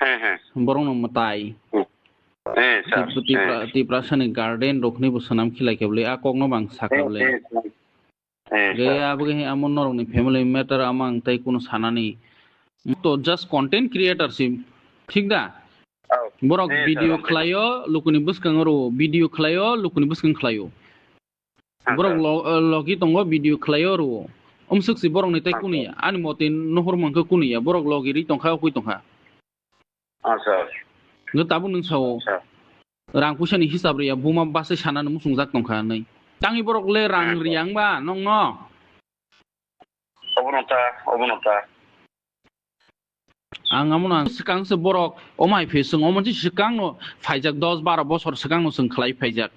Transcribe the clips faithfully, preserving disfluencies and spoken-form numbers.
He, he. Borok no mwtai. Hmm. Eh, sir, Tipra-, Tipra-, eh. Tiprasa ni guardian rok ni bo swnam khilai khe bwle, a kok no bang sa khe Eh, bwle. Eh, sir. Eh, Ge sir. Abo ge amo norok ni family matter ama ang tai kuno sanani. To just content creator si, thik da? Oh. Borok eh, sir, video okay. Khlaio, lukuni bwskango rwo, video khlaio, lukuni bwskang khlaio. Ha, borok sir. Lo-, eh, logi tongo, video khlaio rwo. Umsuk si borok ni tai ha, kuno sir. Ya. Ani mote nohor mankhe kuno ya. Borok logi ri tongkha, okui tongkha. Acha. Nw tabuk nwng sao. Acha. Rang puisa ni hisab riya, buma bwsai sana nw muchungjak tongkha nai. Tangwi borok le rang hmm. Riya wngba nokno? Obono ta, obono ta. Ang amo nang swkang se borok, omai phi swng, omo se swkang no phaijak, dos baro bosor swkang no swng khlai phaijak.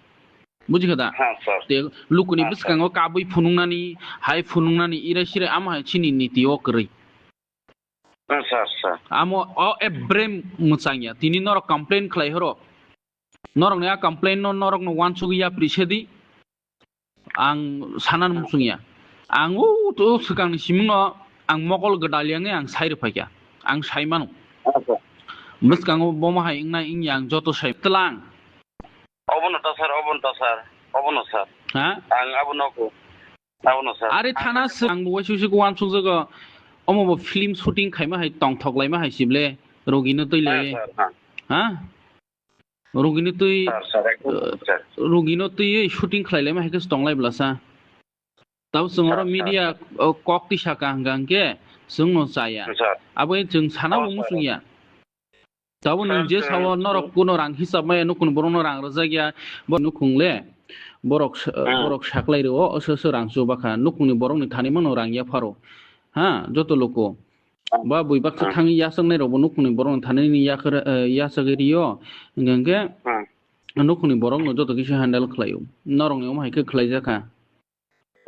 Buji kha da? Ha, sir. Te lukuni ha, bwskango sir. Kabui phunuknani, hai phunuknani, irai sirai amo hai chini niti o kwrwi. Acha, acha. Amo o ebrem mwchang ya. Tini norok complain khlai horo. Norok ni a complain no norok no wansugwi yapri sedi. Ang sana muchung ya. Ang o to swkang ni simung no ang mokol gwdal yang ang sai rwphai kha. Ang sai mano. Acha. Bwskango bomo hai wngnai wngya ang joto sai tlang. Obono ta sir, obono ta sir, obono sir. Ha? Ang abono ko, abono sir. Are thana ang sir, ang bo waisi waisi ko wansuk jago. Omo bo film shooting khaima hai tongthok laima hai sible rogino twi ha, lai. Sir, ha. Ha? Rogino twi, sir, sir, ekdom eh, sir. Rogino twi shooting khlai laima hai khe tong lai bla sa. Tabo chwng oro sir, sir, media, sir. O kok twi saka hwnkha hwnkhe chwng no chaya. Sir. Abo chwng sana oh, bo sir. Muchung ya. Tabo nwng je sao norok kuno rang hisab maya, nukung borokno rang rwjak ya, bo nukung le borok sa-, hmm. Borok saklai rwo, oso oso rang chuba kha, nukungni borokni thani mano rang ya pharo. Ha, joto loko. Hmm. Ba bui baksa hmm. Thangwi yasaknai rokbo nukungni borokni thani ni yasak, eh, yasagwi rio, hwnkhe hmm. Nukungni borokno joto kisa handle khlaio. Norokni omo hai khe khlaijak kha.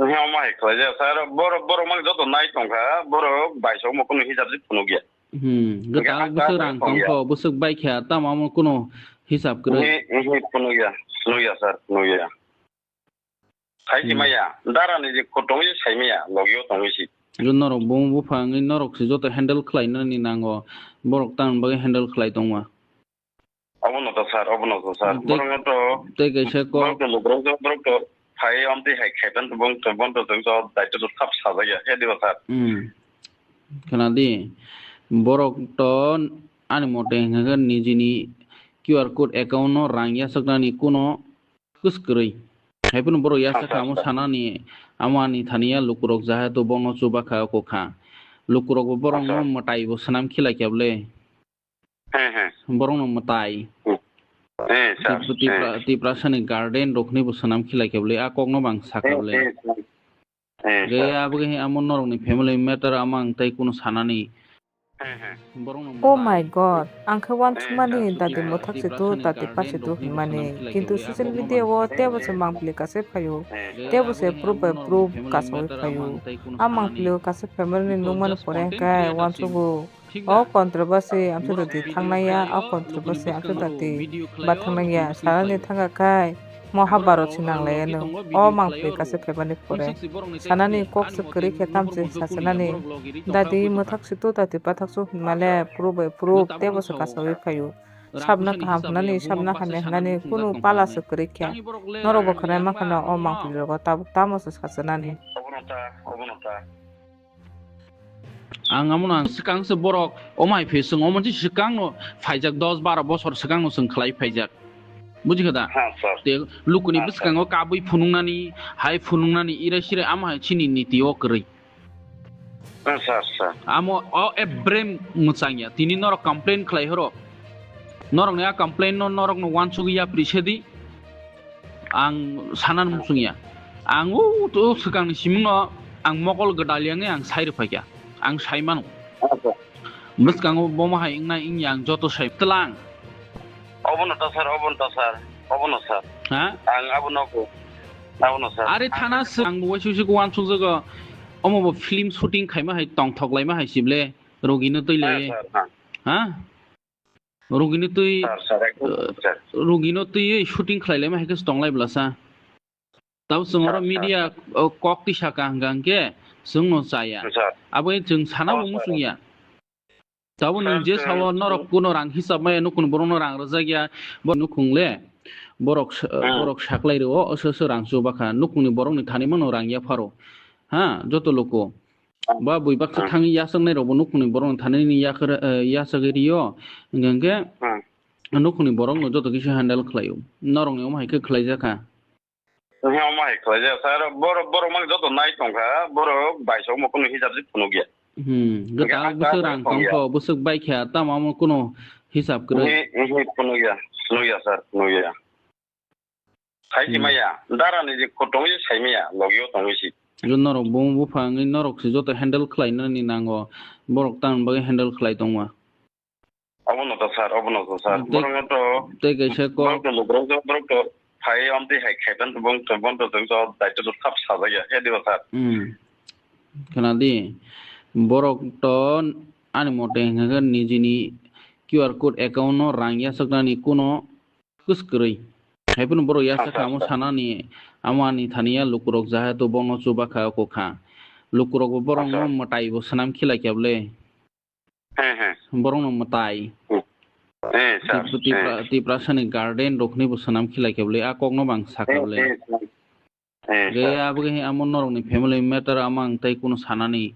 Omo hai khlaijak, sir. Borok, borok mang joto nai tongkha, borok bai sok mo kunu hisab se phunukya. Hmm, hwnkhe gata ang bwswk rang tongkha, bwswk baikha, tamo amo kunu hisab kwrwi. Ehe, ehe, phunukya, phunukya, sir, phunukya. Sai si hmm. Maya, dara ni je khotong je sai maya, logio tongwi si. Norok bung bupha wngwi norok se joto handle khlainani nango, borok tamoni bagwi handle khlai tongma. Obono to sir, obono to sir. Tei, borok to tei kaisa kok. Borok to lukurok to, borok to phai amtwi hai khaiban to bong to, bong to, to, to daityo to thap sajak ya, he diba sir? Hmm. Khna di, borok to ani mote hwnkha khe nijini Q R code account no rang yasaknani kuno kwskwrwi. Haiphano borok yasak kha, amo sanani, amo ani thani ya lukurok jaha to bongno chuba kha, oko kha. Lukurok bo borokno mwtai bo swnam khilai khe bwle. He, he. Borokno mwtai. Hmm. He, sir. Tip-, Tipra-, he. Tiprasani guardian rokni bo swnam khilai khe bwle, a kokno bang sakha bwle. He, he, sir. He, ge sir. Abo ge amo norokni family matter amo ang tei kuno sanani. He, he. Borokno mwtai. Oh my God, ang khe wansukmani he, sir. Dati mwthak se tu, dati pa se tu hwnmani. Kintu social media o tebo se mangpili kase phaio, tebo se proof by proof kasawi phaio. A mangpili o kase family ni nungmani pore hwnkhe wansugo. O controversy amsa dati thangnai ya, o controversy amsa dati ba thangnai ya, sanani thangkha khai Mahabharat se nanglai ya nung. O mangpili kase phaimani pore. Sanani kok se kwrwi khe tamse sasanani. Dati mwthak se tu dati pathak su hwnmale proof by proof tebo se kasawi phaio. Sabna kaham hwnani, sabna hamya hwnani kunu pala se kwrwi khe. Norok bo khwnai mankha no o mangpili rogo tabuk tamo se sasanani. Ang amo nang swkang se borok, omo hai phi swng, omo se swkang no phaijak, dos baro bosor swkang no swng khlai phaijak. Buji kha da? Ha, sir. Te lukuni bwskango kabui phunuknani, hai phunuknani, irai sirai amo hai chini niti o kwrwi. Ha, sir, sir. Amo o ebrem mwchang ya. Tini norok complain khlai horo. Norok ni a complain no norok no wansugwi yapri sedi. Ang sanan muchung ya. Ang o, o swkang ni simung no ang mokol gwdal yang ang sai rwphai kha. Ang sai mano. Acha. Bwskango bomo hai wngnai wngya ang joto sai tlang. Obono ta sir, obono ta sir, obono sir. Ha? Ang abono ko, abono sir. Are thana sir, ang bo waisi waisi ko wansuk jago. Omo bo film shooting khaima hai tongthok laima hai sible rogino twi le. Ha, sir, ha. Ha? Rugini twi, sir, sir, ekdom, eh, sir. Rugino twi shooting khlai laima hai khe tong lai bwla sa. Tabo chwng oro sir, sir, media, sir. O, kok twi saka hwnkha hwnkhe chwng no chaya. Sir. Abo chwng sana bo muchung ya. Tabuk nwng je sao norok kuno rang hisab maya, nukungni borokno rang rwjak ya, bo nukhung le borok s-, borok saklai rwo, oso oso rang chuba kha, nukungni borokni thani mano rang ya pharo. Ha, joto luku. Ba bui baksa thangwi yasaknai rokbo nukungni borokni thani ni yakhar-, eh, yasagwi rio, hwnkhe hwnkhe nukungni borokno joto kisa handle khlaio. Norokni omo hai khe khlaijak kha. Omo hai khlaijak, sir. Borok, borok mang joto nai tongkha, borok baisok mo kunu hisab se phunukya. Hmm, hwnkhe gata ang bwswk rang tongkha, bwswk baikha, tamo amo kunu hisab kwrwi. Ehe, ehe, phunukya, phunukya, sir, phunukya. Sai si maya, dara ni je kho tongwi sai maya, logio tongwi si. Norok bung buphang, norok se joto handle khlainani nango, borok tang bagwi handle khlai tongma. Obono to sir, obono to sir. Tei, borok to tei kaisa kok. Borok to lukurok to, borok to phai amtwi hai khaiban to bong to, bon to jeng to daityo to sab sajak ya, he diba sir? Hmm. Khna di, borok to ani mote hwnkhe nijini Q R code account no rang yasaknani kuno kwskwrwi. Haiphano borok yasak kha amo sanani, amo ani thani ya lukurok jaha to bono chuba kha, oko kha. Lukurok bo borok no mwtai bo swnam khilai khe bole. He, he. Borokno mwtai. Hmm. Eh, sir, Tipra-, Tipra-, eh. Tiprasani garden rokni bo swnam khilai khe bole, a kokno bang sa khe bole. Eh, sir. Eh, ge sir. Abo ge amo norokni family matter, amo ang tei kuno sanani